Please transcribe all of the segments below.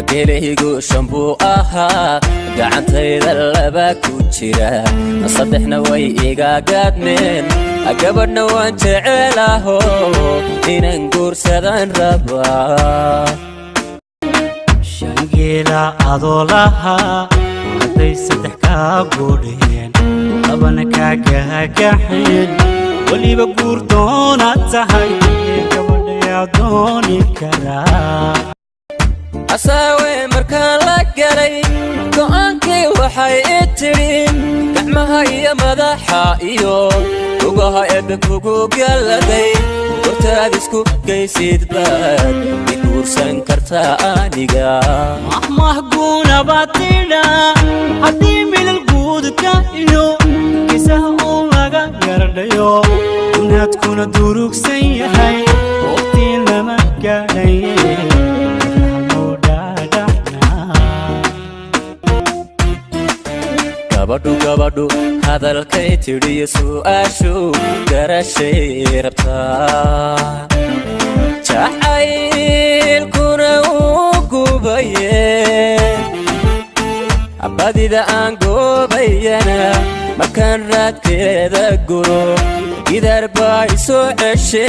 Geelaygu shan buu ahaa, gacantayda laba ku jira, saddexna way iga gaadmeen. Gabadhna waan jecelaho, inaan guursadaan rabaa. Shangeela adoo lahaa hadday saddex kaa goodheen, labana kaa gaagaxeen, weliba guur doonaad tahay, gabadhayaa dooni karaa? Asaawe markaan la galay go'aankii, waxay i tidhi: gacmaha iyo madaxa iyo lugaha ebbe kugu galladay, hortaad isku gaysid baad i guursan kartaa aniga. Mahmahguunaba tidha haddii milal guudka iyo kisaha uu laga gardhayo, gunaadkuna durugsan yahay, waqtii lama gaadhaye. Gabadhu hadalkay tidhiyo su'aashu garashay rabtaa, jacaylkuna uu gubaye. Badida aan goobayana markaan raadkeeda guro, gidaar baa isoo ceshe.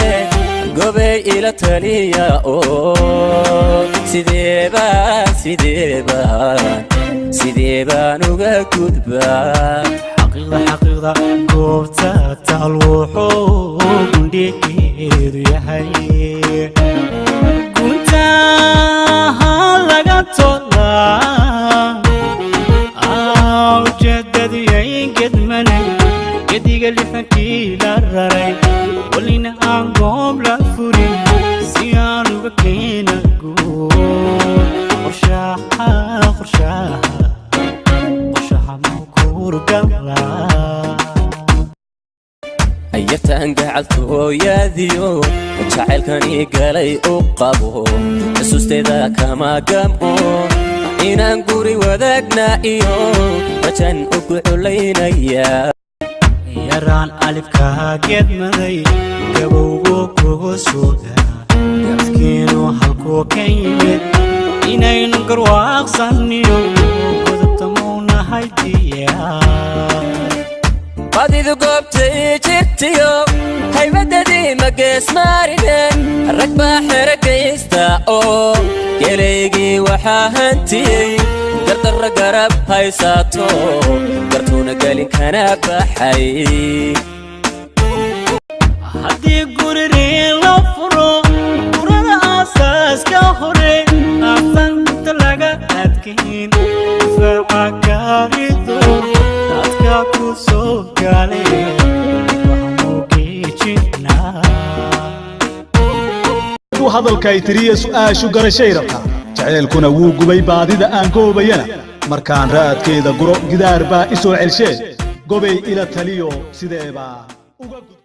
Gobay ila taliya oo sideebaan sideebaan sidee baan uga gudbaa? Xaqiiqda goobta taal wuxuu gundhigeedu yahay guntaha laga tolaa, ujeedadiyay gedmanay gediga lixankii la raray, welina aan goob la furin si aan uga keena guur. Qorshaha qorshaha qorshaha mawkuurgalaa. Ayartaan gacaltooyaadiyo jacaylkani galay u qabo, xusuusteeda kama gam'o. Inaan guri wadaagna iyo rajan ugu culaynaya. Yaraan alifkaa geedmaday gabowgo kugu suga, gafkiinu halkuu ka yimid inaynu garwaaqsaniyo godobtamownahay diyaa. Badidu goobtay jirtiyo haybadadii ma geesmaarine, rag baa xero gaysta oo gelaygii waxaa hantiyey gardarra garab haysato, gartuuna gelin kana baxay. Haddii guri riin la furo, burada aasaaska hore aasan inta laga adkayn, difaaca kaarido dadka ku soo gaalay waxaanu geejinaa. Hadalkay tiriya su'aashu garashay rabtaa, jaceylkuna wuu gubay. Baadida aan goobayana markaan raadkeeda guro, gidaar baa i soo celshee. Gobay ila taliyo, sidee baa uga gudba?